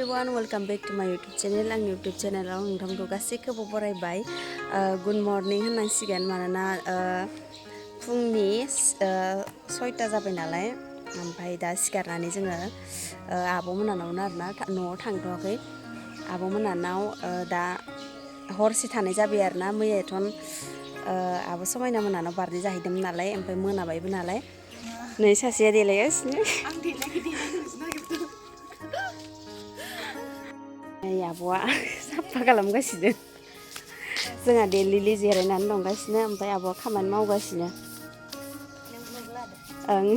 everyone, welcome back to my YouTube channel. Ang YouTube channel आव नोंथांखौ गासैखौबो बरायबाय. Good morning होननांसिगोन मानोना फुंनि 6ता जाबाय नालाय ओमफ्राय दा सिखारनानै जोङो आब' मोनहानावनो आरोना न'आव थांथ'वाखै. आब' मोनहानाव दा हरसे थानाय जाबाय आरोना मैयाथ' आब' समायना मोनहानाव बार्थडे जाहैदोंमोन नालाय ओमफ्राय मोनाबायबो नालाय नै सासेया देलायगासिनो. आं आब'आ साफा खालामगासिनो. जोंहा देलिलि जिरायनानै दंगासिनो ओमफ्राय आब'आ खामानि मावगासिनो. ओं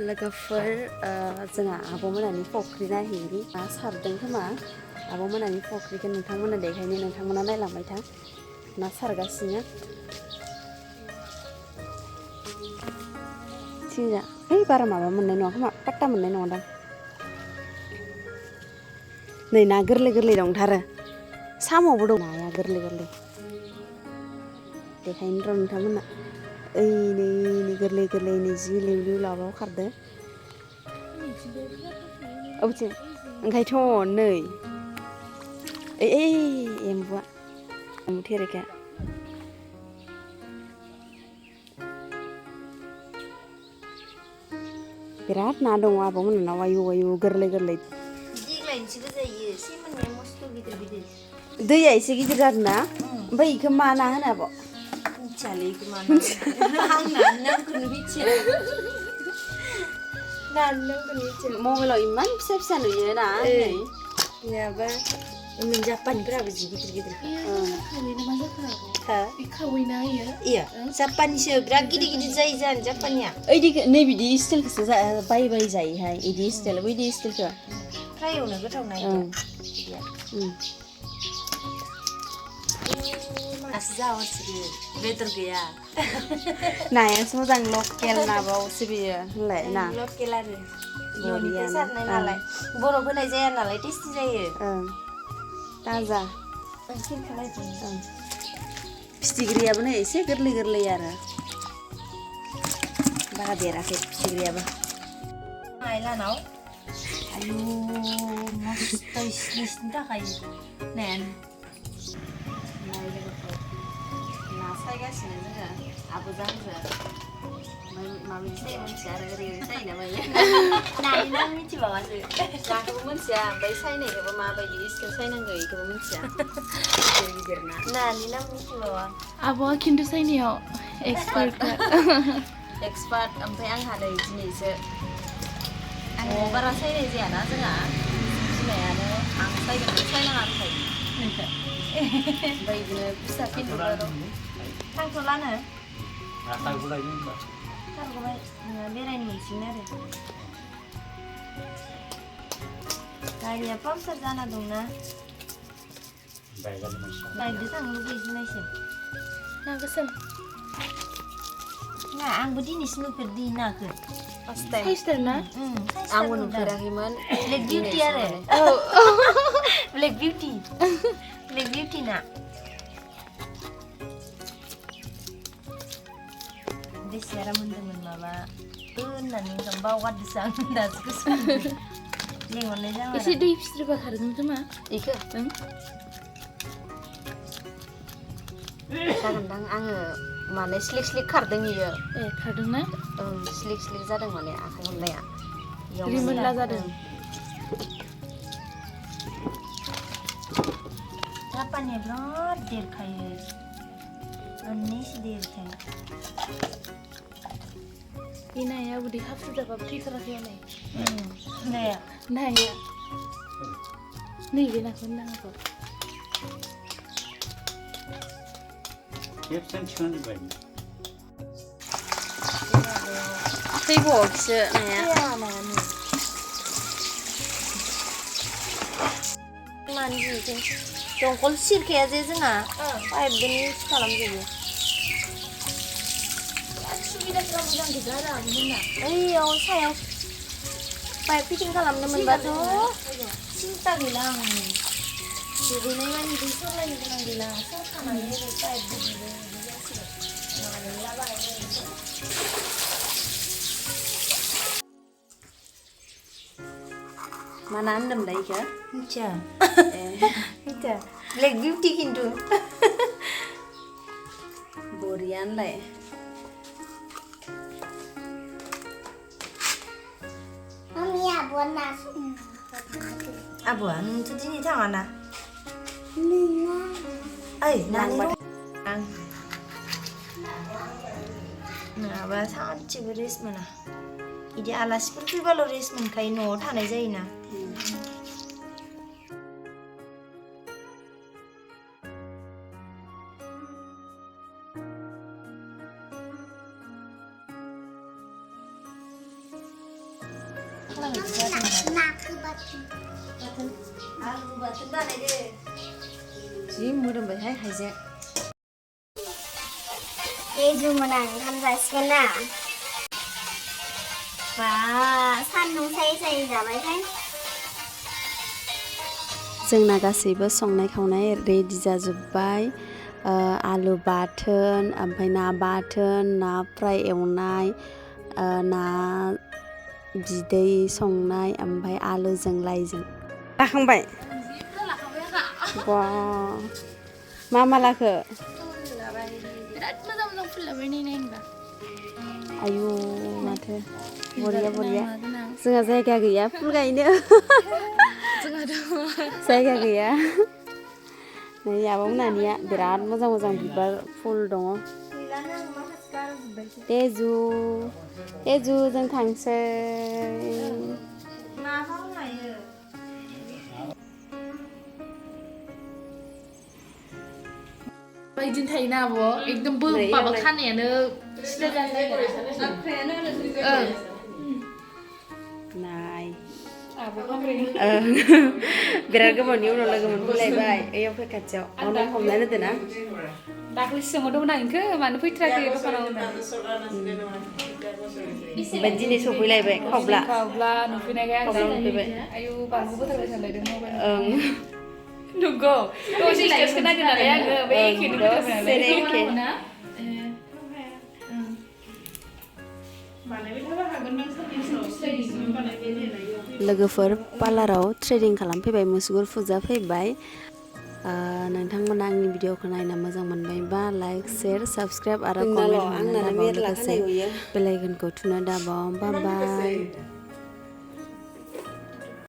लोगोफोर जोंहा आब'मोनानि फख्रि नायहैनि ना सारदों खोमा. आब'मोनानि फख्रिखौ नोंथांमोना देखायनो नोंथांमोना नायलांबाय था. ना सारगासिनो. थिंजा ओइ बारा माबा मोननाय नङा खोमा पाट्टा मोननाय नङा दां. नै ना गोरलै गोरलै दंथारो. साम'बो दं नाया गोरलै गोरलै. देखायनो र' नोंथांमोना. ओइ नै गोरलै गोरलै नै जि लिउ लाबाव खारदो. औथिं ओंखायथ' नै ओइ एम्बुआ एम्बु थेरेखा. बिराद ना दङ आब'मोननाव आयु गोरलै गोरलै. दैया एसे गिदिर जादों ना ओमफ्राय इखौ मा ना होनो आब'? मबाइलाव इमान फिसा फिसा नुयो ना. जापानिफोराबो जि गिदिर गिदिर जापानिसो बिराद गिदिर गिदिर जायो जानो जापानिया. नै बिदि स्टाइलखौसो बाय जायोहाय इदि स्टाइल बैदि स्टाइलखौ फ्राय एवनो गोथाव नायो. दासो जाहरसिगोन बेदर गैया. नायासो मोजां लकेल नाबावसो बियो होनलाय ना. लकेल आरो न'निफ्राय सारनाय नालाय बरफ होनाय जाया नालाय टेस्टि जायो. ताजा फिथिख्रियाबो नै एसे गोरलै गोरलै आरो बारा देराखै फिथिख्रियाबो. आइलानाव आयु मस्त इसिनि थाखाय नायानो. ना सायगासिनो जोङो आब'जों आंजों. माबायदि सायो मिथिया आरो ओरै सायो ना मायो. नानि नाम मिथिबावासो. नाखौबो मिथिया ओमफ्राय सायनायखौबो माबायदि स्टाइल सायनांगौ बेखौबो मिथिया. गिदिर गिदिर ना. नानि नाम मिथिबावा. आब'आ खिन्थु सायनायाव एक्सपार्ट. एक्सपार्ट ओमफ्राय आंहा नै दिनैसो बारा सायनाय जायाना जोंहा. बिमायानो आं सायगोन सायनाङा होनखायो. ओमफ्राय बिदिनो फिसा फिनल' थांथ'लानो खारग'बाय बेरायनो मोनसिगोन आरो. गारिया पामसार जाना दंना. बाइकजों थांनो लुगैसो नायसो. ना गोसोम ना आंबो दिनैसो नुफेरदों नाखौ. साइसथारना आंबो नुफेराखैमोन. ब्लेक बिउटि आरो ब्लेक बिउटि ना. देसियारा मोन्दोंमोन माबा होननानै ओंखाम बावगारदोंसो आं दासो गोसोआव लेंहरनाय जाबाय. एसे दै फिस्रिबा खारगोन खोमा इखो जागोनदां. आङो माने स्लिक खारदों इयो. खारदोंना? स्लिक जादों माने आखाइ हमनाया रिमोनला जादों. जापानिया बिराद देरखायो उन्नैसो देरखायो. बे नाया उदै हाफ्रु जाबाबो थैथाराखै हनै. नाया नैबे नाखौ नांगौ. थैबावाखैसो नाया. दंखल सिरखाया जे जोंहा पाइपजों इउज खालामजोबो. सुबिदाफ्रा मोजां गैला आरो आब'मोनना. ओइयाव सायाव पाइप फिटिं खालामनो मोनबाथ' सिन्था गैला. आं दुगैनाय मानि दै सरलायनो गोनां गैला. सरखानानै ओरै पाइप Mana होनदोंमोनलाय इखो? मिथिया मिथिया ब्लेक बिउटि खिन्थु बरियानोलाय आब'आ नोंथ' दिनै थाङा ना ओइ नानि आं नङाबा सानसेबो रेस्ट मोना बिदि आलासिफोर फैबाल' रेस्ट मोनखायो न'आव थानाय जायोना आलु बाथोन बानायदो जि मोदोमबायहाय हाइजें जुमोना ओंखाम जासिगोन ना बा सान्दुं सायै सायै जाबायहाय जोंना गासैबो संनाय खावनाय रेडि जाजोब्बाय आलु बाथोन ओमफ्राय ना बाथोन ना फ्राय एवनाय ना बिदै संनाय ओमफ्राय आलुजों लाइजों लाखांबाय बा मा लाखो बिराद मोजां मोजां फुल लाबाय नायनाय होनबा आयु माथो बरिया बरिया जोंहा जायगा गैया फुल गायनो जायगा गैया नै आब' मोनहानिया बिराद मोजां मोजां बिबार फुल दङ तेजु जों थांसै बायदिनो थायोना आब' एकदम माबा खानायानो सिदा जानो नागिरा नाय आब' खामरे बिराद गोबावनि उनाव लोगो मोनफैलायबाय ओइयाव फै खाथियाव नों हमनानै होदो ना दाख्लै सोंहरदोंमोन आं इखो मानो फैथाराखै दखानाव होननानै ओमफ्राय दिनै सफैलायबाय खावब्ला नुफैनायखाय आं नुफैबाय आयु बानलु बोथारबाय सानलायदों मबाइल ओं नंगौ दसे स्टेजखौ नायदों नालाय आङो बे एखेनो बोथारबाय नालाय लोगोफोर पार्लाराव थ्रेडिं खालामफैबाय मुसुगुर फुजा फैबाय नोंथांमोना आंनि भिडिअखौ नायना मोजां मोनबायबा लाइक शेयार साबस्क्राइब आरो कमेन्ट होनानै दाबाव लोगोसे बेल आइकनखौ थुना दाबाव बाय बाय